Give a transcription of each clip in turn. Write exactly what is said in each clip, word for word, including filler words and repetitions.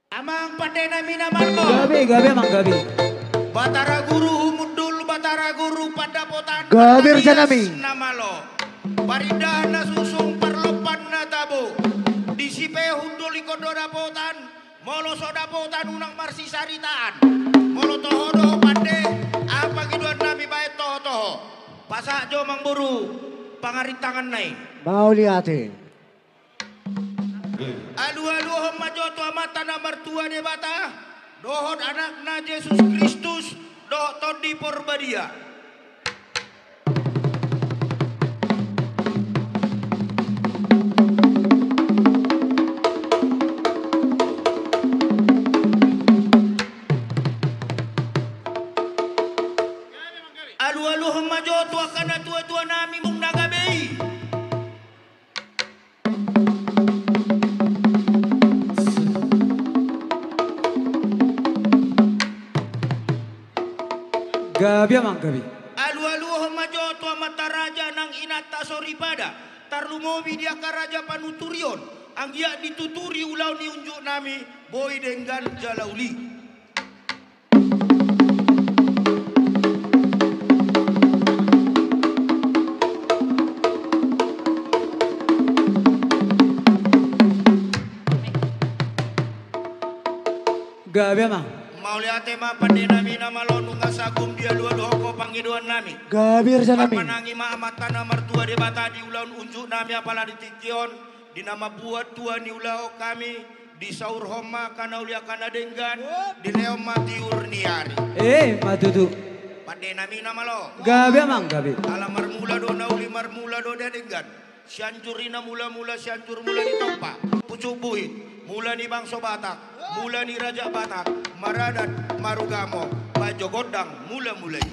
Amang pande nami na malo. Gabe, gabe amang gabe. Batara Guru humundul, Batara Guru pandapotan. Gabe raja nami. Na malo. Parindahan na susung, parlompan na tabo. Disi pe hundul ingkon do dapotan. Molo so dapotan unang marsisaritaan. Molo toho do ho pande, aha pangidoan nami baen toho-toho. Pasahat jo amang boru pangarintangan na i. Mauliate. Alualuhon ma jo tu Amanta na martua Debata, dohot Anakna Jesus Kristus, dohot Tondi Porbadia. Alualuhon ma jo tu angka na tua-tua nami mung na gabe i. Gabe amang gabe. Alualuhon ma jo tu amanta raja nang inanta soripada, tarlumobi di angka raja panuturion, anggiat dituturi ulaon ni unjuk nami, boi denggan jala uli. Gabe amang. Mauliate ma pande nami na malo, nunga sagung dialualuhon ho pangidoan nami. Gabe raja nami. Manangi ma Amanta na martua Debata di ulaon unjuk nami apala di tingki on, di na mambuat tua niulahon hami, disaurhon ma angka na uli angka na denggan, dilehon ma tiur ni ari. Eh, ma tutu. Pande nami na malo. Gabe amang gabe. Ala marmula do na uli, marmula do na denggan. Sianjur i na mula-mula, Sianjur mula ni Tompa, pucuk buhit, mula ni bangso Batak, mula ni raja Batak, maradat, marugamo, baen jo gondang mula-mula i.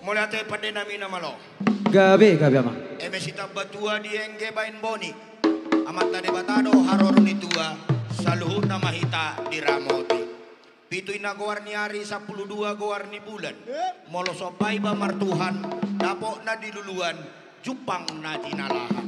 Mauliate pande nami na malo. Gabe, gabe amang. Eme sitambatua diengge baen boni. Amanta Debata do haroro ni tua, saluhutna ma hita diramoti. Pitu i na goar ni ari, sampulu dua goar ni bulan. Molo somba iba martuhan, dapot na di luluan, jumpang na jinalahan.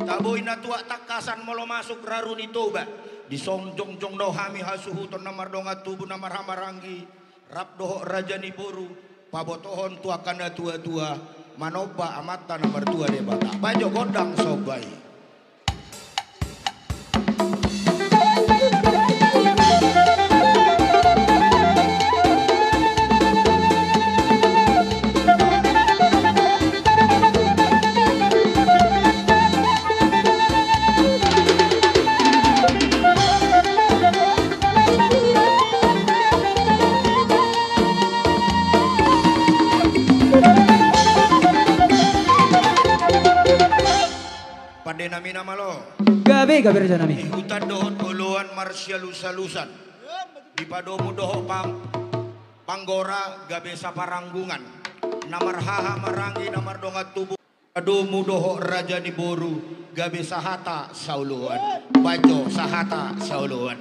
Tabo i na tuak tangkasan molo masuk raru ni Toba. Dison jongjong do hami hasuhuton na mardongan tubu na marhahamaranggi. Rap dohot raja ni boru, pabotohon tu angka na tua-tua, manomba Amanta na martua Debata. Baen jo gondang somba i. Pande nami na malo. Gabe, gabe raja nami. Di huta dohot oloan marsialus-alusan. Dipadomu dohot pang-, panggora gabe saparanggungan. Na marhahamaranggi na mardongan tubu. Padomu dohot raja ni boru gabe sahata saoloan. Baen jo sahata saoloan.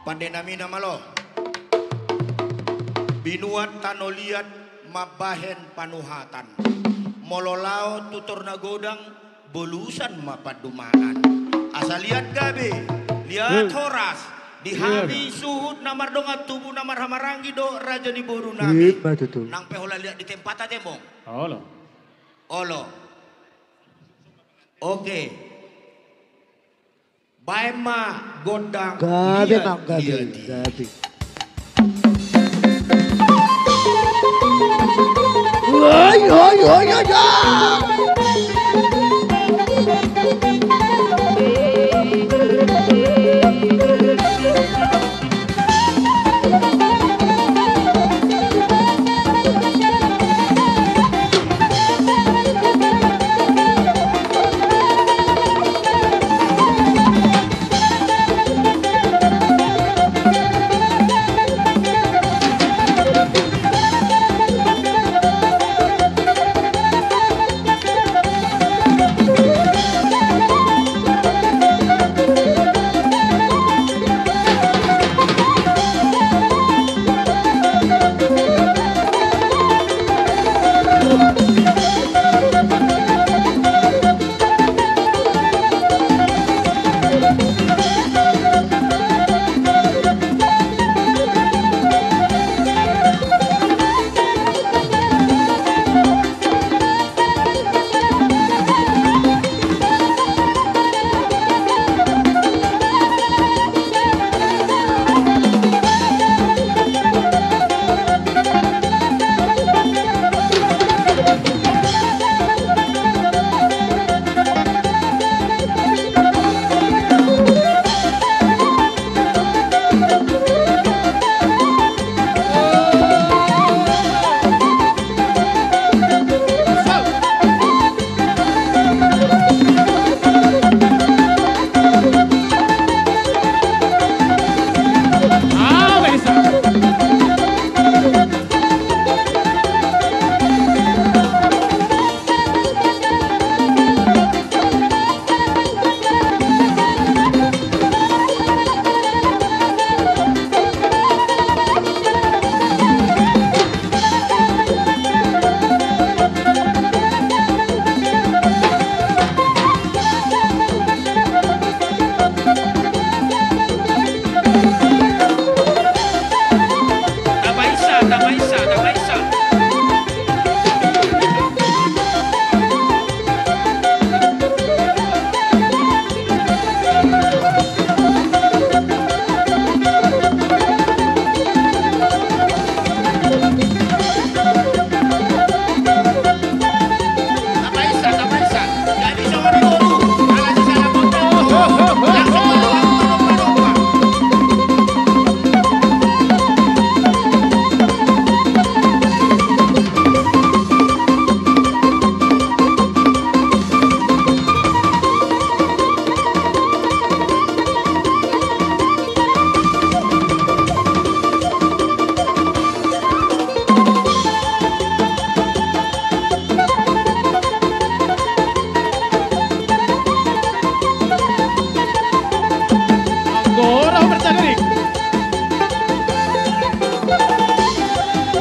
Pande nami na malo. Binuat tano liat mambahen panuhatan. Molo laho tu tor na godang, bolusan ma pandumahan. Asa liat gabe, liat horas, di hami suhut na mardongan tubu na marhahamaranggi dohot raja ni boru nami. Nang pe holan liat di tempat ate mong. Olo. Olo. Oke. Baen ma gondang. Gabe liat, mang gabe, liat i. Gabe. Oi, oi, oi, oi, oi.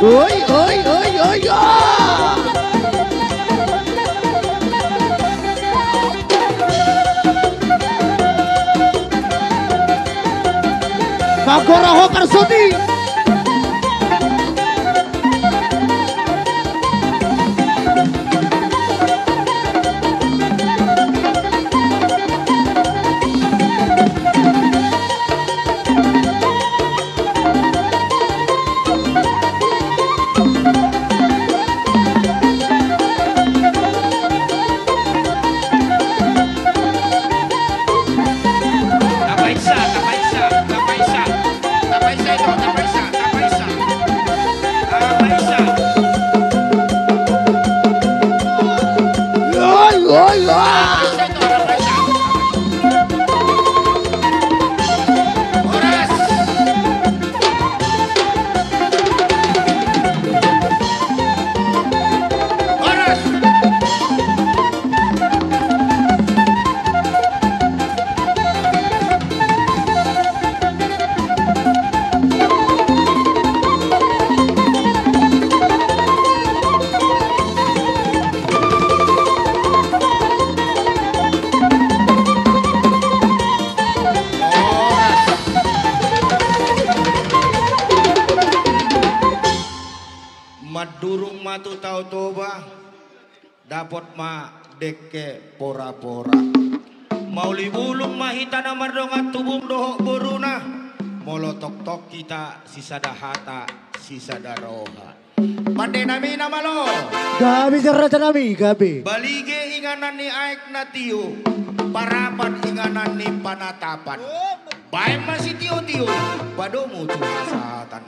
Oi, oi, oi, oi, oi. Pagora ho parsoti. Tapaisa, tapaisa, tapaisa. Tapaisa ito, tapaisa, tapaisa. Tapaisa. Oi, oi, oi. Tapaisa ito, tapaisa. Horas. Horas. Mandurung ma tu Tao Toba, dapot ma dengke pora-pora. Mauli bulung ma hita na mardongan tubung dohot boruna, molo tongtong hita sisada hata, sisada roha. Pande nami na malo. Gabe, raja nami, gabe. Balige inganan ni aek na tio, Parapat inganan ni panatapan. Baen ma sitio-tio, padomu tu hasahatan.